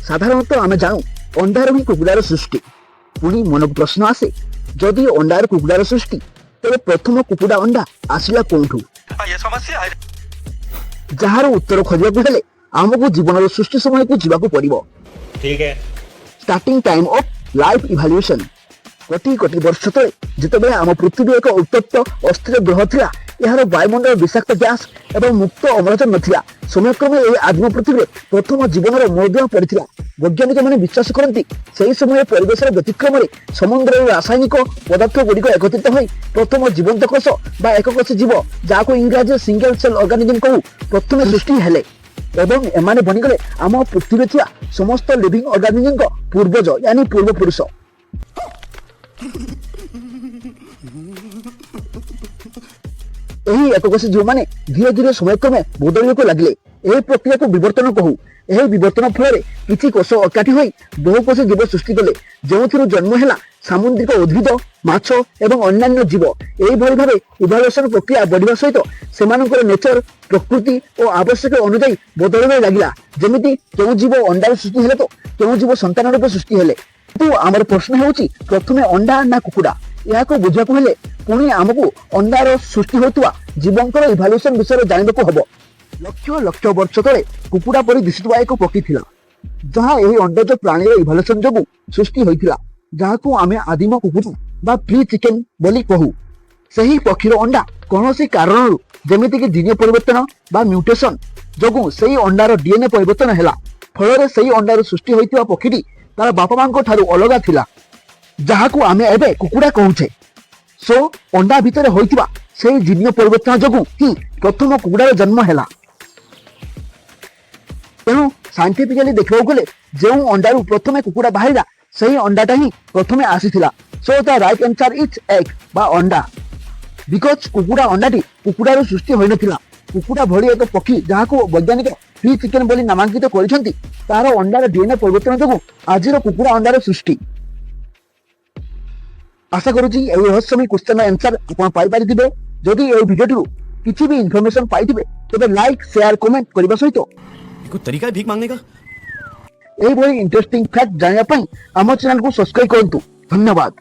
ସାଧାରଣତଃ ଆମେ ଜାଣୁ, ଅଣ୍ଡାରୁ ହିଁ କୁକୁଡ଼ାର ସୃଷ୍ଟି। ପୁଣି ମନକୁ ପ୍ରଶ୍ନ ଆସେ, ଯଦି ଅଣ୍ଡାରୁ କୁକୁଡ଼ାର ସୃଷ୍ଟି, ତେବେ ପ୍ରଥମ କୁକୁଡ଼ା ଅଣ୍ଡା ଆସିଲା କୋଉଠୁ? ये समस्या है। ଯାହାର ଉତ୍ତର ଖୋଜିବାକୁ ହେଲେ ଆମକୁ ଜୀବନର ସୃଷ୍ଟି ସମୟକୁ ଯିବାକୁ ପଡ଼ିବ। ठीक है। Starting time of life evolution. Crore crore ବର୍ଷ ତଳେ, ଯେତେବେଳେ ଆମ ପୃଥିବୀ ଏକ ଉତ୍ତପ୍ତ ଅସ୍ଥିର ଗ୍ରହ ଥିଲା, ଏହାର ବାୟୁମଣ୍ଡଳ ବିଷାକ୍ତ ଗ୍ୟାସ ଏବଂ ମୁକ୍ତ ଅମ୍ଳଜାନ ନଥିଲା। ସମୟକ୍ରମେ ଏହି ଆଦିମ ପୃଥିବୀରେ ପ୍ରଥମ ଜୀବନର ମୂଳଦୁଆ ପଡ଼ିଥିଲା। ବୈଜ୍ଞାନିକମାନେ ବିଶ୍ୱାସ କରନ୍ତି, ସେହି ସମୟରେ ପରିବେଶର ବ୍ୟତିକ୍ରମରେ ସମୁଦ୍ରର ରାସାୟନିକ ପଦାର୍ଥ ଗୁଡ଼ିକ ଏକତ୍ରିତ ହୋଇ ପ୍ରଥମ ଜୀବନ୍ତ କୋଷ ବା ଏକକୋଷୀ ଜୀବ, ଯାହାକୁ ଇଂରାଜୀରେ ସିଙ୍ଗଲ ସେଲ୍ ଅର୍ଗାନିଜମ କହୁ, ପ୍ରଥମେ ସୃଷ୍ଟି ହେଲେ ଏବଂ ଏମାନେ ବନିଗଲେ ଆମ ପୃଥିବୀରେ ଥିବା ସମସ୍ତ ଲିଭିଂ ଅର୍ଗାନିଜମଙ୍କ ପୂର୍ବଜ, ୟାନି ପୂର୍ବପୁରୁଷ। ଏହି ଏକକୋଷୀ ଜୀବମାନେ ଧୀରେ ଧୀରେ ସମୟକ୍ରମେ ବଦଳିବାକୁ ଲାଗିଲେ। ଏହି ପ୍ରକ୍ରିୟାକୁ ବିବର୍ତ୍ତନ କହୁ। ଏହି ବିବର୍ତ୍ତନ ଫଳରେ କିଛି କୋଷ ଏକାଠି ହୋଇ ବହୁକୋଷୀ ଜୀବ ସୃଷ୍ଟି କଲେ, ଯେଉଁଥିରୁ ଜନ୍ମ ହେଲା ସାମୁଦ୍ରିକ ଉଦ୍ଭିଦ, ମାଛ ଏବଂ ଅନ୍ୟାନ୍ୟ ଜୀବ। ଏହିଭଳି ଭାବେ ଇଭାଲୁଏସନ ପ୍ରକ୍ରିୟା ବଢିବା ସହିତ ସେମାନଙ୍କର ନେଚର, ପ୍ରକୃତି ଓ ଆବଶ୍ୟକ ଅନୁଯାୟୀ ବଦଳିବାରେ ଲାଗିଲା। ଯେମିତି କେଉଁ ଜୀବ ଅଣ୍ଡାରୁ ସୃଷ୍ଟି ହେଲେ ତ କେଉଁ ଜୀବ ସନ୍ତାନ ରୂପେ ସୃଷ୍ଟି ହେଲେ। କିନ୍ତୁ ଆମର ପ୍ରଶ୍ନ ହେଉଛି, ପ୍ରଥମେ ଅଣ୍ଡା ନା କୁକୁଡ଼ା? ଏହାକୁ ବୁଝିବାକୁ ହେଲେ ପୁଣି ଆମକୁ ଅଣ୍ଡାର ସୃଷ୍ଟି ହେଉଥିବା ଜୀବଙ୍କର ଇଭାଲୁଏସନ ବିଷୟରେ ଜାଣିବାକୁ ହବ। ଲକ୍ଷ ଲକ୍ଷ ବର୍ଷ ତଳେ କୁକୁଡ଼ା ପରି ଦିଶୁଥିବା ଏକ ପକ୍ଷୀ ଥିଲା, ଯାହା ଏହି ଅଣ୍ଡଜ ପ୍ରାଣୀର ଇଭାଲୁଏସନ ଯୋଗୁଁ ସୃଷ୍ଟି ହୋଇଥିଲା, ଯାହାକୁ ଆମେ ଆଦିମ କୁକୁଡ଼ା ବା ପ୍ରି ଚିକେନ ବୋଲି କହୁ। ସେହି ପକ୍ଷୀର ଅଣ୍ଡା କୌଣସି କାରଣରୁ, ଯେମିତିକି ଜିନୀୟ ପରିବର୍ତ୍ତନ ବା ମ୍ୟୁଟେସନ ଯୋଗୁଁ ସେହି ଅଣ୍ଡାର ଡିଏନଏ ପରିବର୍ତ୍ତନ ହେଲା। ଫଳରେ ସେହି ଅଣ୍ଡାରୁ ସୃଷ୍ଟି ହୋଇଥିବା ପକ୍ଷୀଟି ତାର ବାପା ମାଙ୍କ ଠାରୁ ଅଲଗା ଥିଲା, ଯାହାକୁ ଆମେ ଏବେ କୁକୁଡ଼ା କହୁଛେ। ସୋ ଅଣ୍ଡା ଭିତରେ ହୋଇଥିବା ସେହି ଜିନୀୟ ପରିବର୍ତ୍ତନ ଯୋଗୁଁ ହିଁ ପ୍ରଥମ କୁକୁଡ଼ାର ଜନ୍ମ ହେଲା। ତେଣୁ ସାଇଣ୍ଟିଫିକାଲି ଦେଖିବାକୁ ଗଲେ, ଯେଉଁ ଅଣ୍ଡାରୁ ପ୍ରଥମେ କୁକୁଡ଼ା ବାହାରିଲା, ସେହି ଅଣ୍ଡାଟା ହିଁ ପ୍ରଥମେ ଆସିଥିଲା। So the right answer is egg ବା ଅଣ୍ଡା, because କୁକୁଡ଼ା ଅଣ୍ଡାଟି କୁକୁଡ଼ାରୁ ସୃଷ୍ଟି ହୋଇନଥିଲା। କୁକୁଡ଼ା ଭଳି ଏକ ପକ୍ଷୀ, ଯାହାକୁ ବୈଜ୍ଞାନିକ ପ୍ରି ଚିକେନ ବୋଲି ନାମାଙ୍କିତ କରିଛନ୍ତି, ତାର ଅଣ୍ଡାର ଡିଏନଏ ପରିବର୍ତ୍ତନ ଯୋଗୁଁ ଆଜିର କୁକୁଡ଼ା ଅଣ୍ଡାର ସୃଷ୍ଟି। ଆଶା କରୁଛି ଏହି ରହସ୍ୟମୟ କ୍ୱେଶ୍ଚନର ଆନ୍ସର ଆପଣ ପାଇପାରିଥିବେ। ଯଦି ଏହି ଭିଡିଓଟିରୁ କିଛି ବି ଇନଫର୍ମେସନ ପାଇଥିବେ, ତେବେ ଲାଇକ୍, ସେୟାର, କମେଣ୍ଟ କରିବା ସହିତ ये कोई तरीका है भीख मांगने का? ଏଇଭଳି ଇଣ୍ଟରେଷ୍ଟିଂ ଫ୍ୟାକ୍ଟ ଜାଣିବା ପାଇଁ ଆମ ଚ୍ୟାନେଲକୁ ସବସ୍କ୍ରାଇବ କରନ୍ତୁ। ଧନ୍ୟବାଦ।